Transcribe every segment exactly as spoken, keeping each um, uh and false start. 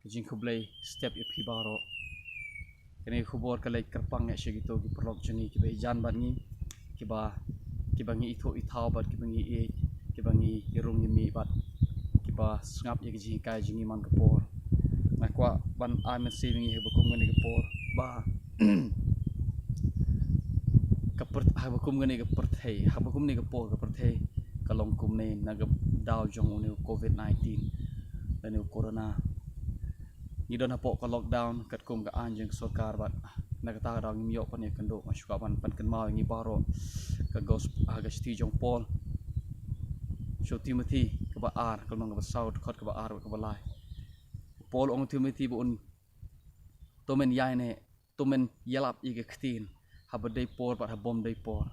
Ka jingkhublei step ïa phi baroh. Kane ka khubor ka leit kyrpang ïa sha kito ki paralok jong ngi kiba ïeit bad ngi, kiba, kiba ngi ithuh ithaw bad kiba ngi ïeit, kiba ngi ïarung ïa mi bad kiba sngap ïa ka jinghikai jong ngi man ka por. Nga kwah ban ai mynsiem ïa ngi haba kum kane ka por ba ka pyrth-, haba kum kane ka pyrthei, haba kum kane ka por ka pyrthei ka long kumne na ka daw jong une u covid nineteen lane u corona. Ngi don hapoh ka lockdown katkum ka aiñ jong ka sorkar bad na kata ka daw ngim ïoh ban ïakynduh. Nga shu kwah ban pynkynmaw ïa ngi baroh ka gospel, ha ka shithi jong Paul sha u Timothy kaba ar, ka lynnong kaba saw, dkhot kaba ar bad kaba lai. Paul u ong u Timothy ba un to men ïaineh, to men ïalap ïa ka ktien haba dei por bad ha bym dei por.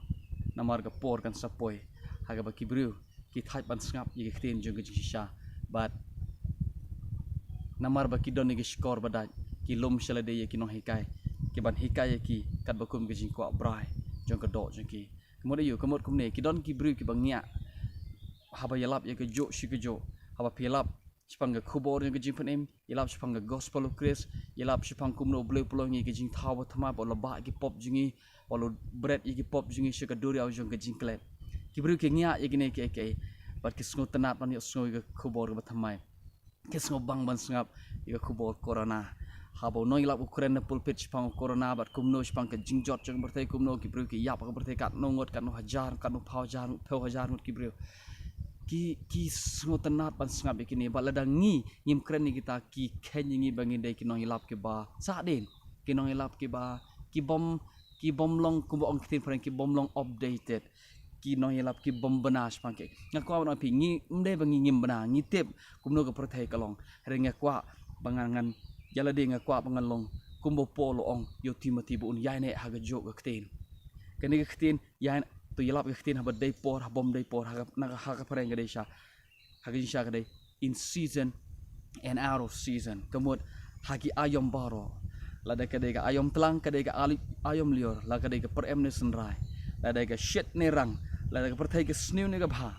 Namar ka por kan sa poi ha kaba ki briew ki thait ban sngap ïa ka ktien jong ka jingshisha, bad namar ba ki don ïa ka shkor ba dait, ki lum sha lade ïa ki nonghikai, ki ban hikai ïa ki katba kum ka jingkwah brai jong ka doh jong ki. Ka mut aïu? Ka mut kumne, ki don ki briew kiba ngiah haba ïalap ïa kajuh shi kajuh. Haba phi ïalap shaphang ka khubor jong ka jingpynim, ïalap shaphang ka gospel u Khrist, ïalap shaphang kumno u Blei u pynlong ïa ka jingthaw ba thymmai, ba u la bah ïa ki pop jong ngi, ba u la bret ïa ki pop jong ngi sha ka duriaw jong ka jingklet. Ki briew ki ngiah ïa kine kiei kiei bad ki sngewtynnat ban ïohsngew ïa ka khubor kaba thymmai. Ki sngewbang ban sngap ïa ka khubor corona. Haba u nongïalap u kren na pulpit shaphang u corona bad kumno shaphang ka jingjot jong ka pyrthei, kumno ki briew ki ïap ha ka pyrthei, katno ngut, katno hajar, katno phew hajar, phew hajar ngut ki briew. Ki, ki sngewtynnat ban sngap ïa kine, bad lada ngi ngim kren ïa kita, ki kheiñ ïa ngi ba ngi dei ki nongïalap kiba sahdien, ki nongïalap kiba, ki bym, ki bym long, kumba ong ktien phareng, ki bym long updated, ki nongïalap ki bym bna shaphang ki. Nga kwah ban ong phi, ngi, ym dei ba ngi ngim bna, ngi tip kumno ka pyrthei ka long. Hynrei nga kwah ba ngan, ngan, ïa lade nga kwah ba ngan long kumba u Paul u ong ïa u Timothy ba un ïaineh ha kajuh ka ktien. Kane ka ktien, ïaineh, to ïalap ka ktien haba dei por, ha bym dei por, ha ka, na ka, ha ka phareng ka dei sha, ha ka jingshisha ka dei in season and out of season. Ka mut ha ki aïom baroh. Lada ka dei ka aïom tlang, ka dei ka ali-, aïom lyiur, la ka dei ka pyrem ne synrai, lada ka shit ne rang, lada ka pyrthei ka sniew ne ka bha,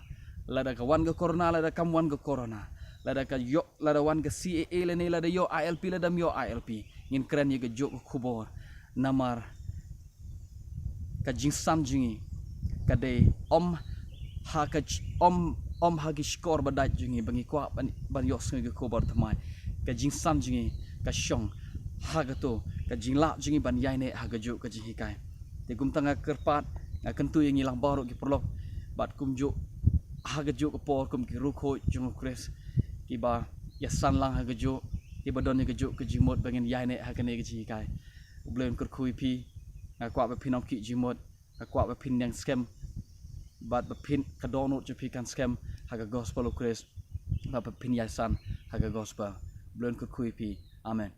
lada ka wan ka corona, lada kam wan ka corona, lada ka ïoh, lada wan ka C A A lane lada ïoh I L P, lada ym ïoh I L P, ngin kren ïa kajuh ka khubor. Namar ka jingsan jong ngi ka dei ym ha ka j-, ym, ym ha ki shkor ba dait jong ngi ba ngi kwah ban, ban ïohsngew ïa ka khubor thymmai. Ka jingsan jong ngi ka shong ha kato ka jinglah jong ngi ban ïaineh ha kajuh ka jinghikai. Te kumta nga kyrpad, nga kyntu ïa ngi lang baroh ki paralok bad kumjuh ha kajuh ka por kum ki riewkhuid jong u Khrist, kiba ïasan lang ha kajuh, kiba don ïa kajuh ka jingmut ba ngin ïaineh ha kane ka jinghikai. U Blei un kyrkhu ïa phi. Nga kwah ba phin ong ki jingmut, nga kwah ba phin ïeng skhem, bad ba phin, ka dohnud jong phi kan skhem ha ka gospel u Khrist, bad ba phin ïasan ha ka gospel. U Blei un kyrkhu ïa phi. Amen.